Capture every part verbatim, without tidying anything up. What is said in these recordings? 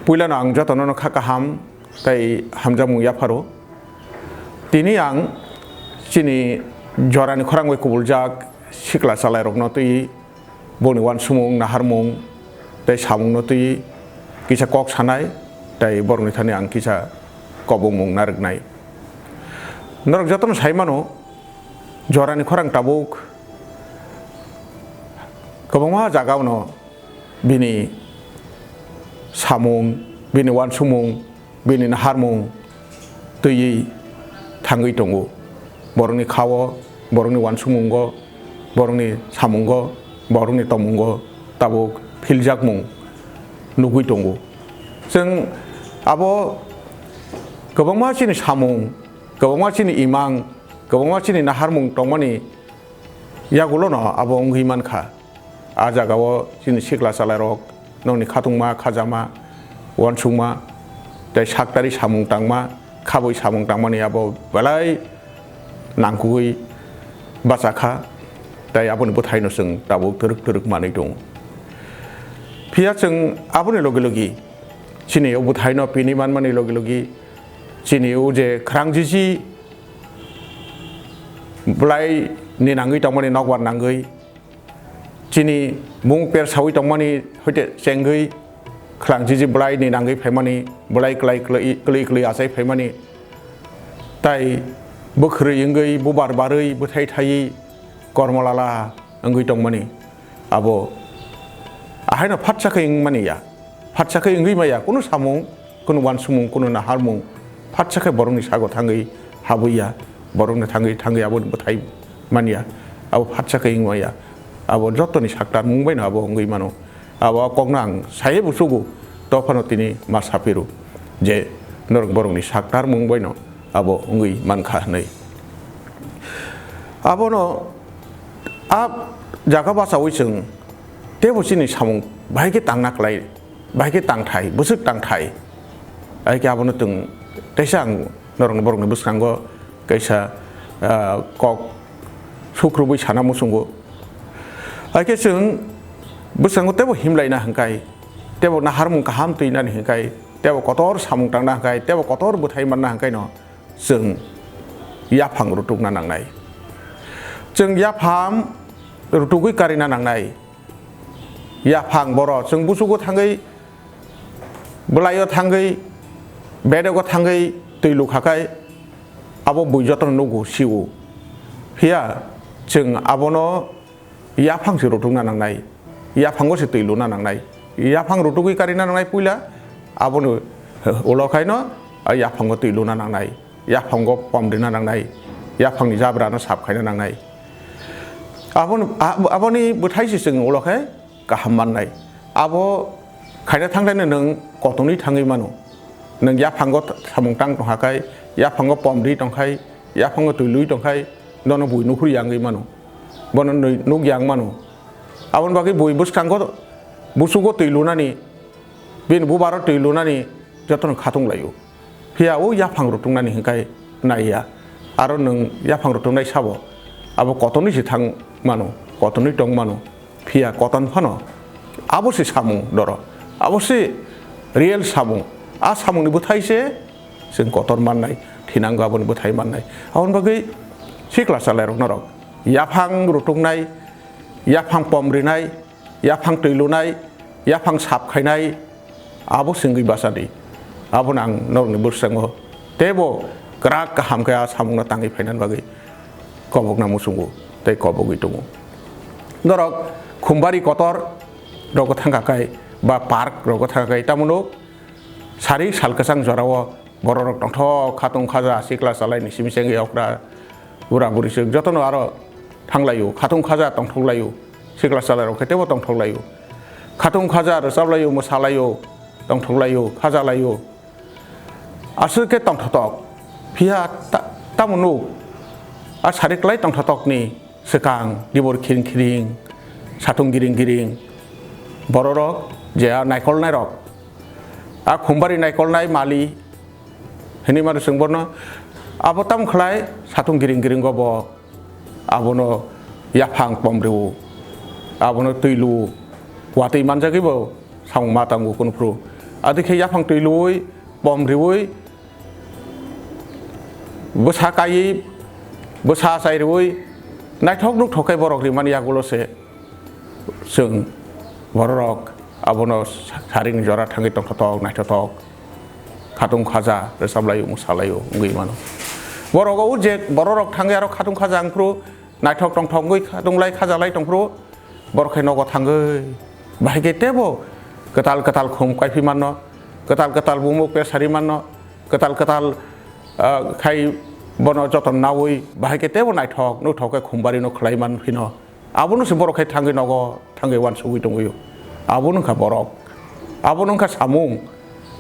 Puilano ang jotono no kha kaham tei hamjakmung yapharo. Tini ang chini jorani khorang bai kubuljak sikla chalairokno twi boni uansukmung, naharmung tei samungno twi kisa kok sanai tei borokni thani ang kisa kobongmung narwknai. Norok jotono sai mano, jorani khorang tabuk kwbangma jagao no bini samung, bini uansukmung, bini naharmung twiwi thangwi tongo. Borokni khao, borokni uansukmungo, borokni samungo, borokni tongmungo tabuk philjakmung nugwi tongo. Chwng abo kwbangma chini samung, kwbangma chini imang, kwbangma chini naharmung tongmani yagulono abo wngwi mankha. A jagao chini sikla chalairok nokni khatungma, khajama, uansukma tei saktari samung tangma, khabwi samung tangmani abo belai nangkukwi bachakha, tei aboni bwthaino chwng tabuk twrwk twrwk manwi tongo. Phiya chwng aboni logi logi chini o bwthaino pini manmani logi logi chini o je khwrang jiji bwlai ni nangwi tongmani nokbar nangwi, chini mung per sawi tongmani hoite chengwi khwrang jiji bwlai ni nangwi phaimani, bwlai kwlai kwlwi kwlwi achai phaimani, tai bwkhwrwi wngwi bubar barwi bwthai thaiwi kormolala wngwi tongmani, abo ahaino phatsa khe wngmani ya. Phatsa khe wngwi maya kunu samung, kunu uansukmung, kunu naharmung, phatsa khe borokni sago thangwi habwi ya, borokno thangwi thangwi aboni bwthai man ya, abo phatsa khe wngwi maya. Abo jotoni saktarmung baino abo wngwi mano. Abo kokno ang sai busugo, tophano tini ma saphiru je norok borokni saktarmung baino abo wngwi mankha hwnwi. Abono a jaga bachaui chwng teibo chini samung bahai khe tangna klai, bahai khe tangthai, bwswk tangthai. Hai khe abono chwng teisa ang norokni borokni bwskango kaisa, ah, kok sukrubwi sana muchungo. Hai khe chwng bwskango teibo himlaina hwnkhai, teibo naharmung kaham twinani hwnkhai, teibo kotor samung tangna hwnkhai, teibo kotor bwthai manna hwnkhai no chwng yaphang rutukna nangnai. Chwng yaphang rutugwi karina nangnai. Yaphang boro chwng busugo thangwi, bwlaio thangwi, bedego thangwi twi lukhakhai abo bui jotono nugo, sio. Phiya chwng abono yaphang se rutukna nangnai, yaphango se twi luna nangnai. Yaphang rutugwi karina nangnai puila, aboni ulo khaino a yaphango twi luna nangnai, yaphango pom rina nangnai, yaphangni jabrano sap khaina nangnai. Aboni, a-, aboni bwthai se chwng ulo khe kaham mannai. Abo khaina thanglaino nwng kotonwi thangwi mano. Nwng yaphango th-, samung tang tongkha khai, yaphango pom ri tongkhai, yaphango twi lui tongkhai, nono bui nukhur yangwi mano. Bono nwi nuk yang mano. Aboni bagwi bui bwskango, busugo twi lunani, bini bubaro twi lunani jotono khatung laio. Phiya o yaphang rutuknani hwnkhai naiya. Aro nwng yaphang rutuknai sabo, abo kotonwi se thang mano, kotonwi tong mano. Phiya koton phano abo se samung doro, abo se real samung. A samungni bwthai se chwng kotor mannai, thinango aboni bwthai mannai. Aboni bagwi sikla chalairok norok yaphang rutuknai, yaphang pom rinai, yaphang twi lunai, yaphang sap khainai, abo se wngwi bachadi. Abono ang norokni bwskango teibo kwrak kaham khe a samungno tangwi phainani bagwi kobokna muchungo tei kobogwi tongo. Norok Khumbari kotor rogo thangkha khai ba park rogo thangkha khai, tamo nuk sari sal kwchang jorao bororok tongthok khatung khaja sikla chalaini simi chengwi okra bura buri swk jotono aro thanglaio, khatung khaja tongthok laio, sikla chalairok khe teibo tongthok laio, khatung khaja rwchap laio, mwsa laio, tongthok laio, khaja laio. Aswk khe tongthotok. Phiya ta-, tamo nuk? A sari klai tongthotokni swkang dibor khiring khiring, satung giring giring. Bororok je a naikolnairok, a Khumbari naikolnai mali hinwi mano chwng bono. Abo tamo khlai satung giring giringo bo abono yaphang pom rwo, abono twi luo, watwi manjagwi bo samung ma tango kunu phuru. Adi khe yaphang twi luwi, pom riwi, bwsa kaiwi, bwsa achai riwi, naithok nukthok khe borok rimani yagulo se chwng bororok abono saringni jora thangwi tongthotok, naithotok, khatung khaja, rwchaplai-o, mwsalai-o wngwi mano. Borok o je bororok thangwi aro khatung khaja wngphuru, naithok tongthok wngwi khatunglai khajalai tongphuru, borok khe nogo thangwi bahai khe teibo kwtal kwtal khum kaiphi manno, kwtal kwtal bumuk pesari manno, kwtal kwtal, ah, khai bono joton nawi bahai khe teibo naithok nuthok khe khum barino khlai man phino. Abono se borok khai thangwi nogo thangwi uansugwi tongwi o. Abono wngkha borok. Abono wngkha samung.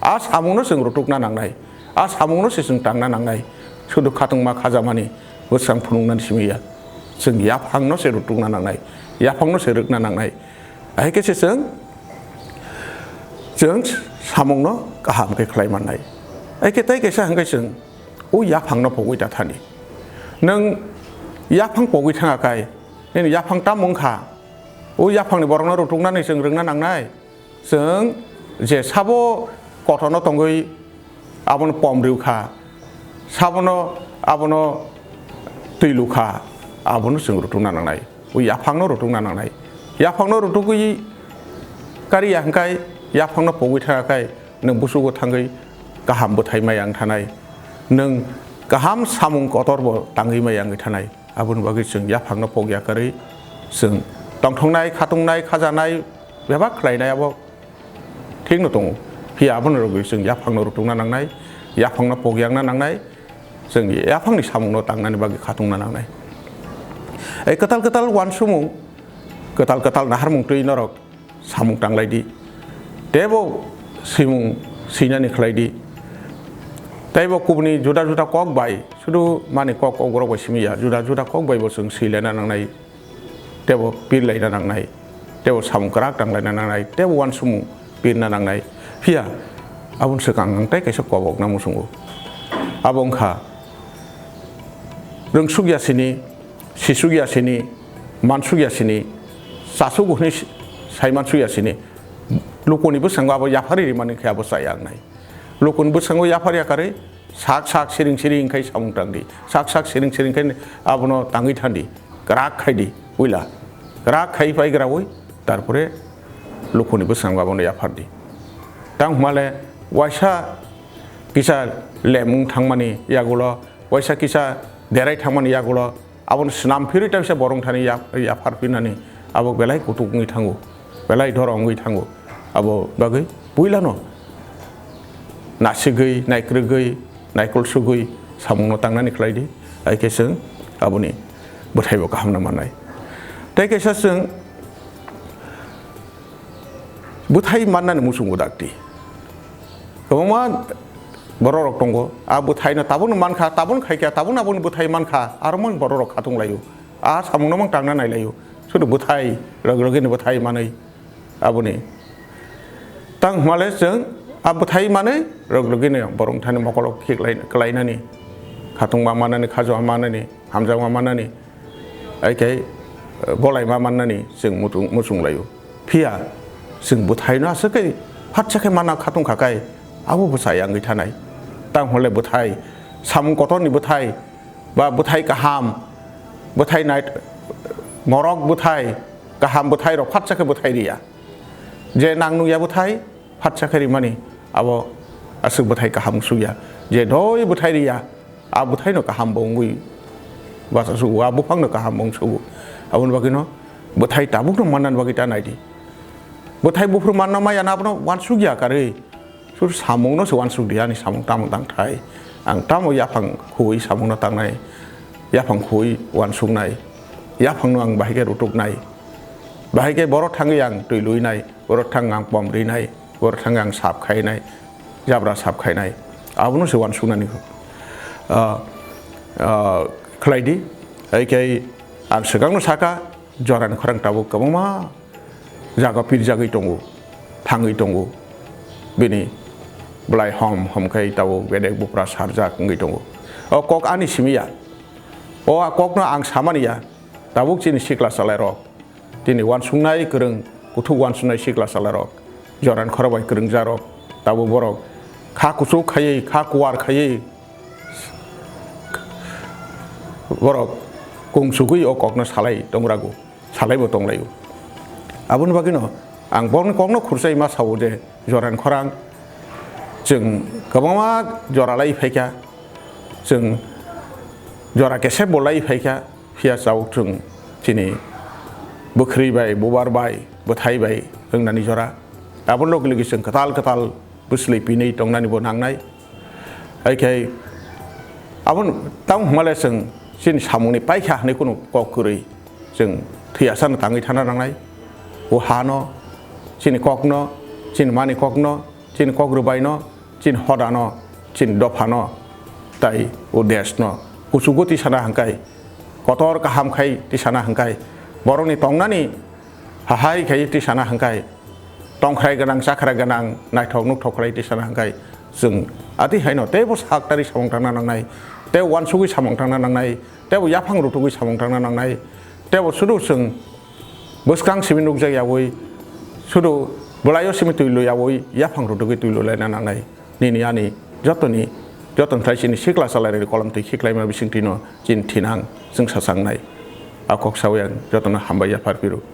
A samungno chwng rutukna nangnai. A samungno se chwng tangna nangnai. Sudu khatungma khajamani bwswng phunuknani simi ya. Chwng yaphangno se rutukna nangnai. Yaphangno se rwkna nangnai. Ahai khe se chwng, chwng samungno kaham khe khlai mannai. Ahai khe tei kaisa hwnkhe chwng o yaphangno pogwi ta thani. Nwng yaphang pogwi thanga kai, nini yaphang tamo wngkha? O yaphangni borokno rutuknani chwng rwngna nangnai. Chwng je sabo kotorno tongwi abono pom rw kha, sabono abono twi lu kha, abono chwng rutukna nangnai. O yaphangno rutukna nangnai. Yaphangno rutukwi kariya hwnkhe, yaphangno pogwi thangya khe, nwng busugo thangwi kaham bwthai maya wng thanai. Nwng kaham samung kotorbo tangwi maya wngwi thanai. Aboni bagwi chwng yaphangno pokya kwrwi chwng tongthoknai, khatungnai, khajanai, bebak khlainai abo thikno tongo. Phiya abono rwgwi chwng yaphangno rutukna nangnai, yaphangno pokyakna nangnai, chwng yaphangni samungno tangnani bagwi khatungna nangnai. Ei kwtal kwtal uansukmung, kwtal kwtal naharmung twi norok samung tanglai di. Teibo swimung swinani khlai di. Teibo kubuni juda juda kok bai, sudu mani kok kok borok bai simi ya, juda juda kok bai bo chwng swilaina nangnai, teibo pirlaina nangnai, teibo samung kwrak tanglaina nangnai, teibo uansukmung pirna nangnai. Phiya aboni swkang ang tei kaisa kobokna muchungo. Abo wngkha rwngsukya sini, sisukya sini, mansukya sini, chasuk hwnwi saimansukya sini. Lukuni bwskango abo yaphari rimani khe abo chaya wngnai. Lukuni bwskango yaphar yakarwi sak sak siring siring khai samung tangdi. Sak sak siring siring khai abono tangwi thandi. Kwrak khaidi, puila. Kwrak khai paigrawi, tarpore lukuni bwskango abono yaphardi. Tang hwnmale waisa kisa lemung thangmani yagulo, waisa kisa derai thangmani yagulo, abono swnam phirwi ta bisa borong thani ya-, yaphar phinani abo belai kutuk wngwi thango, belai doro wngwi thango. Abo bagwi puilano nasigwi, naikrwgwi, naikol sugwi samungno tangnani khlai di, hai khe chwng aboni bwthaibo kaham no mannai. Tei kaisa chwng bwthai mannani muchungo dakti. Kwbangma bororok tongo, a bwthaino tabukno mankha, tabukno khaikha, tabukno aboni bwthai mankha, aro mang bororok khatung laio. A samungno mang tangna nai laio. Sudu bwthai, rwgwlwgwini bwthai manwi aboni. Tang hwnmale chwng a bwthai manwi rwgwlwgwini borok thani mokolo khiklai-, kwlainani, khatungma manani, khajama manani, hamjakma manani, hai khe, eh, bolaima mannani chwng mutung-, muchung laio. Phiya chwng bwthaino aswk khe phatsa khe mana khatung kha kai, abo bwsa yangwi thanai. Tang hwnle bwthai, samung kotorni bwthai, ba bwthai kaham, bwthai nai-, morok bwthai, kaham bwthairok phatsa khe bwthai riya. Je nang nungya bwthai, phatsa khe rimani, abo aswk bwthai kaham wngsukya. Je doi bwthai riya, a bwthaino kaham bo wngwi bacha sugo, a buphangno kaham bo wngsugo. Aboni bagwino bwthai tabukno mannani bagwi ta naidi. Bwthai buphuru manna maya na abono uansukya karwi. Sur samungno se uansuk di, ani samung tamo tang thai. Ang tamo yaphang khuwi samungno tangnai, yaphang khuwi uansuknai, yaphangno ang bahai khe rutuknai, bahai khe borok thangwi ang twi luinai. Borok thang ang pom rinai, borok thang ang sap khainai, jabra sap khainai. Abono se uansuknani, ah, ah, khlai di. Hai khe ang swkangno saka, jorani khorang tabuk kwbangma jaga pirjagwi tongo, thangwi tongo. Bini belai hom hom khai tabuk bedek bupra sarjak wngwi tongo. O kok ani simi ya. O a kokno ang samani ya. Tabuk chini sikla chalairok, chini uansuknai kwrwng, kuthuk uansuknai sikla chalairok, joran khorok bai kwrwngjarok, Tabuk borok kha kuchuk khaiwi, kha kuar khaiwi borok kungsugwi o kokno salai tongrago, salaibo tonglaio. Aboni bagwino ang borokni kokno khurchai ma sao je, jorani khorang chwng kwbangma jora lai phaikha, chwng jora kesep bo lai phaikha, phiya chao chwng chini bwkhri bai, bubar bai, bwthai bai wngnani jora. Aboni logi logi chwng kwtal kwtal bwsli pinwi tongnani bo nangnai. Hai khe aboni tamo hwnmale chwng chini samungni paikha hwnwi kunu kok kwrwi chwng thwiyasano tangwi thana nangnai. O hano, chini kokno, chini mani kokno, chini kok rwbaino, chini hodano, chini dophano, tai o deshno kuchugo tisana hwnkhai, kotor kaham khai tisana hwnkhai, borokni tongnani hahai khai tisana hwnkhai, tongkhrai gwnang, chakhrai gwnang, naithok nukhthok khlai tisana hwnkhai, chwng ati haino teibo sak tari samung tangna nangnai, tei uansugwi samung tangna nangnai, teibo yaphang rutugwi samung tangna nangnai, teibo sudu chwng bwskang simi nukjak yaui, sudu bwlaio simi twi lwi yaui, yaphang rutugwi twi lwi laina nangnai. Nini ani jotoni, jotoni thai chini sikla chalairokni kolom twi khiklaima bisingtwino chini thinang chwngsa changnai. A kok saui ang jotono hambai yaphar phiro.